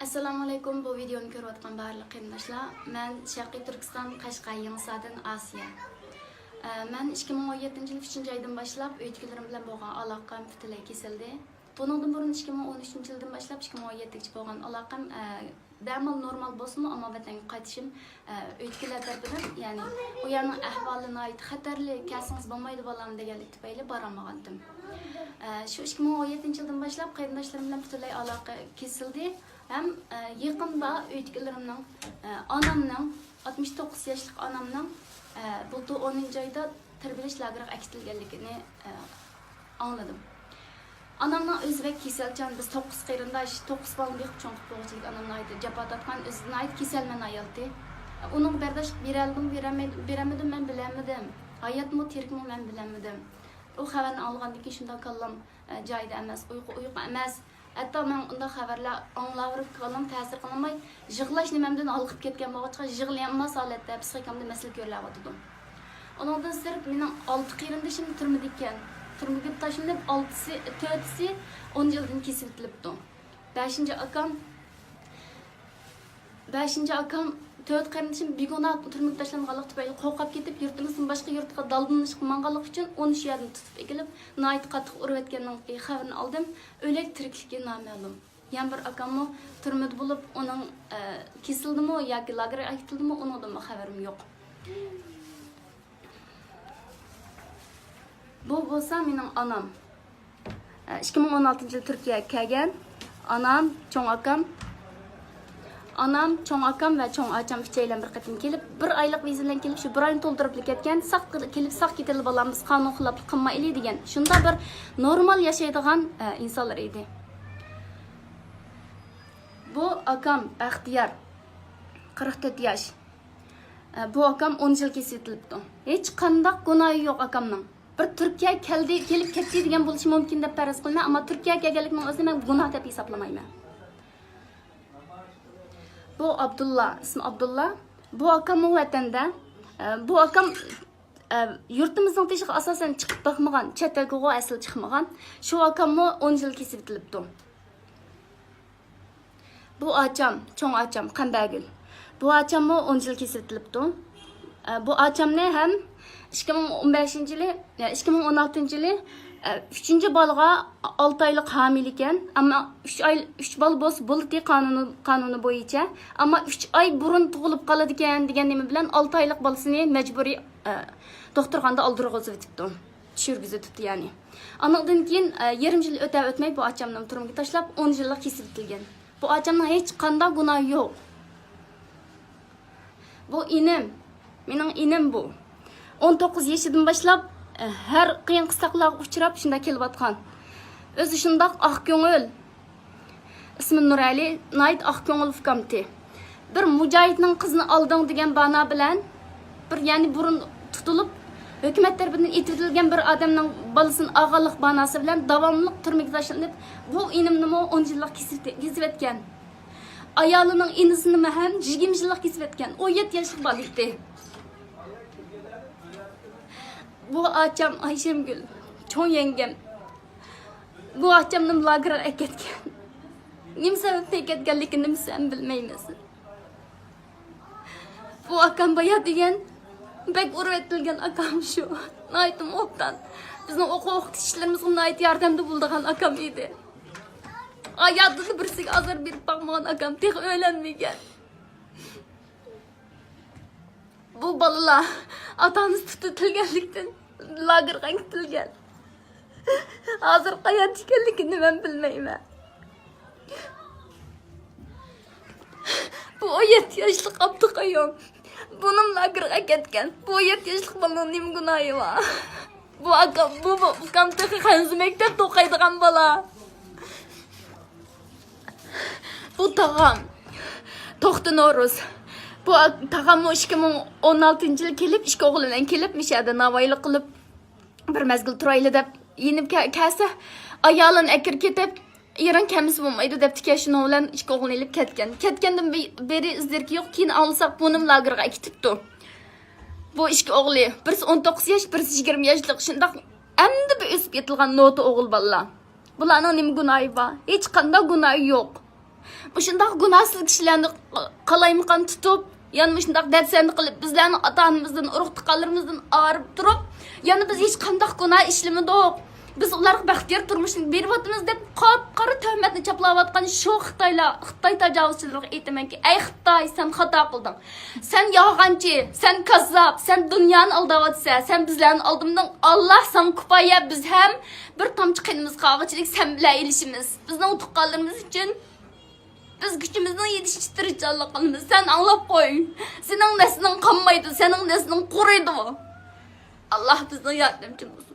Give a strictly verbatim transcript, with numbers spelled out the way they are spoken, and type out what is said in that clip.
ئەسسالامۇئەلەيكۇم، بۇ ۋىدېونى كۆرۈۋاتقان بارلىق قېرىنداشلار. مەن شەرقىي تۈركىستان، قەشقەر، يېڭىساردىن ئاسىيە. ئە، مەن ئىككى مىڭ ئون يەتتىنچى يىل ئۈچىنچى ئايدىن باشلاپ ئۆيدىكىلىرىم بىلەن بولغان ئالاقەم پۈتۈنلەي كېسىلدى. بۇنىڭدىن بۇرۇن ئىككى مىڭ ئون ئۈچىنچى يىلدىن باشلاپ ئىككى مىڭ ئون يەتتىگىچە بولغان ئالاقەم، ئە، دەمال نورمال بولسىمۇ، ئەمما ۋەتەنگە قايتىشىم، ئە، ئۆيدىكىلەر تەرىپىدىن، يەنى ئۇ يەرنىڭ ئەھۋالى ناھايىتى خەتەرلىك، كەلسىڭىز بولمايدۇ بالام دېگەنلىك تۈپەيلى بارالمىغانتىم. ئە، شۇ ئىككى مىڭ ئون يەتتىنچى يىلدىن باشلاپ قېرىنداشلىرىم بىلەن پۈتۈنلەي ئالاقە كېسىلدى. ھەم، ئە، يېقىندا ئۆيدىكىلىرىمنىڭ، ئە، ئانامنىڭ، ئاتمىش توققۇز ياشلىق ئانامنىڭ، ئە، بۇلتۇر ئونىنچى ئايدا تەربىيەلەش لاگېرىغا ئەكېتىلگەنلىكىنى، ئە، ئاڭلىدىم. ئانامنىڭ ئۆزى بەك كېسەلچان، بىز توققۇز قېرىنداش، توققۇز بالىنى بېقىپ چوڭ قىلىپ بولغۇچىلىك ئانام ناھايىتى جاپا تارتقان، ئۆزى ناھايىتى كېسەلمەن ئايالتى. ئۇنىڭغا بەرداشلىق بېرەلىدىمۇ، بېرەلمەيدۇ-، بېرەلمىدىمۇ مەن بىلەلمىدىم. ھاياتمۇ، تىرىكمۇ مەن بىلەلمىدىم. ئۇ خەۋەرنى ئاڭلىغاندىن كېيىن شۇنداق كاللام، ئە، جايىدا ئەمەس، ئۇيقۇ ئۇيقۇ ئەمەس. ھەتتا مەن ئۇنداق خەۋەرلەر ئاڭلاۋېرىپ كاللام تەسىر قىلالماي، يىغلاش نېمەمدىن ھالقىپ كەتكەن بولغاچقا، يىغلىيالماس ھالەتتە پسىخىكامدا مەسىلە كۆرۈلۈۋاتىدۇ. ئۇنىڭدىن سىرت، مېنىڭ ئالتە قېرىندىشىم تۈرمىدە ئىكەن. تۈرمىگە تاشلىنىپ، ئالتىسى، تۆتىسى ئون يىلدىن كېسىۋېتىلىپتۇ. بەشىنچى ئاكام، بەشىنچى ئاكام، تۆت قېرىندىشىم بىگۇناھ تۈرمىگە تاشلانغانلىقى تۈپەيلى قورقۇپ كېتىپ، يۇرتىمىزدىن باشقا يۇرتقا دالدىلىنىشقا ماڭغانلىقى ئۈچۈن ئون ئۈچ يەردىن تۇتۇپ ئېكىلىپ، ناھايىتى قاتتىق ئۇرۇۋەتكەنلىكى خەۋىرىنى ئالدىم. ئۆلۈك تىرىكلىكى نامەلۇم. يەنە بىر ئاكاممۇ تۈرمىدە بولۇپ، ئۇنىڭ، ئە، كېسىلدىمۇ ياكى لاگېرغا ئەكېتىلدىمۇ، ئۇنىڭدىنمۇ خەۋىرىم يوق. بۇ بولسا مېنىڭ ئانام. ئىككى مىڭ ئون ئالتىنچى يىل تۈركىيەگە كەلگەن. ئانام، چوڭ ئاكام، ئانام، چوڭ ئاكام ۋە چوڭ ئاچام ئۈچەيلەن بىر قېتىم كېلىپ، بىر ئايلىق ۋىزا بىلەن كېلىپ، شۇ بىر ئاينى تولدۇرۇپلا كەتكەن. ساق كېلىپ، ساق كېتىلى بالام، بىز قانۇن خىلاپلىق قىلمايلى دېگەن. شۇنداق بىر نورمال ياشايدىغان، ئە، ئىنسانلار ئىدى. بۇ ئاكام بەختىيار، قىرىق تۆت ياش. ئە، بۇ ئاكام ئون يىل كېسىۋېتىلىپتۇ. ھېچقانداق گۇناھى يوق ئاكامنىڭ. بىر تۈركىيەگە كەلدى، كېلىپ كەتتى دېگەن بولۇشى مۇمكىن دەپ پەرەز قىلىمەن، ئەمما تۈركىيەگە كەلگەنلىكىنىڭ ئۆزىنى مەن گۇناھ دەپ ھېسابلىمايمەن. بۇ ئابدۇللا، ئىسمى ئابدۇللا. بۇ ئاكاممۇ ۋەتەندە. ئە، بۇ ئاكام، ئە، يۇرتىمىزنىڭ تېشىغا ئاساسەن چىقىپ باقمىغان، چەت ئەلگىغۇ ئەسلى چىقمىغان. شۇ ئاكاممۇ ئون يىل كېسىۋېتىلىپتۇ. بۇ ئاچام، چوڭ ئاچام قەمبەرگۈل. بۇ ئاچاممۇ ئون يىل كېسىۋېتىلىپتۇ. ئە، بۇ ئاچامنى ھەم ئىككى مىڭ ئون بەشىنچى يىلى، ئە، ئىككى مىڭ ئون ئالتىنچى يىلى، ئە، ئۈچىنچى بالىغا ئالتە ئايلىق ھامىلە ئىكەن. ئەمما ئۈچ ئاي، ئۈچ بالا بولسا بولىدى قانۇنى، قانۇنى بويىچە. ئەمما ئۈچ ئاي بۇرۇن تۇغۇلۇپ قالىدىكەن دېگەن نېمە بىلەن ئالتە ئايلىق بالىسىنى مەجبۇرىي، ئە، دوختۇرخانىدا ئالدۇرغۇزۇۋېتىپتۇ. چۈشۈرگۈزۈۋېتىپتۇ يەنى. ئانىڭدىن كېيىن، ئە، يېرىم يىل ئۆتە ئۆتمەي بۇ ئاچامنىمۇ تۈرمىگە تاشلاپ، ئون يىللىق كېسىۋېتىلگەن. بۇ ئاچامنىڭ ھېچقانداق گۇناھى يوق. بۇ ئىنىم، مېنىڭ ئىنىم بۇ. ئون توققۇز يېشىدىن باشلاپ، ئە، ھەر قىيىن قىستاقلارغا ئۇچراپ شۇنداق كېلىۋاتقان. ئۆزى شۇنداق ئاق كۆڭۈل. ئىسمى نۇرئەلى، ناھايىتى ئاق كۆڭۈل ئۇكامتى. بىر مۇجاھىدنىڭ قىزىنى ئالدىڭ دېگەن بانا بىلەن، بىر، يەنى بۇرۇن تۇتۇلۇپ، ھۆكۈمەت تەرىپىدىن ئېتىۋېتىلگەن بىر ئادەمنىڭ بالىسىنى ئالغانلىق باناسى بىلەن داۋاملىق تۈرمىگە تاشلىنىپ، بۇ ئىنىمنىمۇ ئون يىللىق كېسىۋېتى-، كېسىۋەتكەن. ئايالىنىڭ ئىنىسىنىمۇ ھەم يىگىرمە يىللىق كېسىۋەتكەن. ئون يەتتە ياشلىق بالا ئىدى. بۇ ئاچام ئايشەمگۈل، چوڭ يەڭگەم. بۇ ئاچامنىمۇ لاگېرغا ئەكەتكەن. نېمە سەۋەبتىن ئەكەتكەنلىكىنىمۇ بىلمەيمىز. بۇ ئاكام بايا دېگەن بەك ئۇرۇۋېتىلگەن ئاكام شۇ. ناھايىتىمۇ ئوبدان. بىزنىڭ ئوقۇ ئوقۇتۇش ئىشلىرىمىزغا ناھايىتى ياردەمدە بولىدىغان ئاكام ئىدى. ھاياتىدا بىرسىگە ئازار بېرىپ باقمىغان ئاكام تېخى ئۆيلەنمىگەن. بۇ بالىلار ئاتا-ئانىسى تۇتۇۋېتىلگەنلىكتىن لاگېرغا ئەكېتىلگەن. ھازىر قايەردە ئىكەنلىكىنى مەن بىلمەيمەن. بۇ ئون يەتتە ياشلىق ئابدۇقەييۇم. بۇنىمۇ لاگېرغا ئەكەتكەن. بۇ ئون يەتتە ياشلىق بالىنىڭ نېمە گۇناھى بار؟ بۇ ئاكام، بۇ، بۇ ئۇكام تېخى خەنزۇ مەكتەپتە ئوقۇيدىغان بالا. بۇ تاغام. توختى نورۇز. بۇ ئا-، تاغاممۇ ئىككى مىڭ ئون ئالتىنچى يىلى كېلىپ، ئىككى ئوغلى بىلەن كېلىپ، مۇشۇ يەردە ناۋايلىق قىلىپ، بىر مەزگىل تۇرايلى دەپ، يېنىپ كە-، كەلسە، ئايالىنى ئەكىرىپ كېتىپ، ئېرىڭ كەلمىسە بولمايدۇ دەپتىكەن، شۇنىڭ بىلەن ئىككى ئوغلىنى ئېلىپ كەتكەن. كەتكەندىن بې-، بېرى ئىز دېرىكى يوق، كېيىن ئاڭلىساق، بۇنىمۇ لاگېرغا ئەكېتىپتۇ. بۇ ئىككى ئوغلى، بىرسى ئون توققۇز ياش، بىرسى يىگىرمە ياشلىق، شۇنداق ئەمدى بىر ئۆسۈپ يېتىلغان نوتا ئوغۇل بالىلار. بۇلارنىڭ نېمە گۇناھى بار؟ ھېچقانداق گۇناھى يوق. مۇشۇنداق گۇناھسىز كىشىلەرنى قالايمىقان تۇتۇپ، يەنە مۇشۇنداق دەرسلەرنى قىلىپ، بىزلەرنى ئاتا-ئانىمىزدىن، ئۇرۇق-تۇغقانلىرىمىزدىن ئايرىپ تۇرۇپ، يەنە بىز ھېچقانداق گۇناھ ئىشلىمىدۇق. بىز ئۇلارغا بەختىيار تۇرمۇشنى بېرىۋاتىمىز دەپ قاپقارا تۆھمەتنى چاپلاۋاتقان شۇ خىتايلار، خىتاي تاجاۋۇزچىلىرىغا ئېيتىمەنكى، ئەي خىتاي، سەن خاتا قىلدىڭ. سەن يالغانچى، سەن كاززاپ، سەن دۇنيانى ئالداۋاتىسەن، سەن بىزلەرنى ئالدىمىدىڭ. ئاللا ساڭا كۇپايە، بىز ھەم بىر تامچە قېنىمىز قالغۇچىلىك سەن بىلەن ئېلىشىمىز. بىزنىڭ تۇغقانلىرىمىز ئۈچۈن بىز كۈچىمىزنىڭ يېتىشىچە تىرىشچانلىق قىلىمىز. سەن ئاڭلاپ قوي. سېنىڭ نەسلىڭ قانمايدۇ، سېنىڭ نەسلىڭ قۇرۇيدۇ. ئاللا بىزنىڭ ياردەمچىمىز بولسۇن.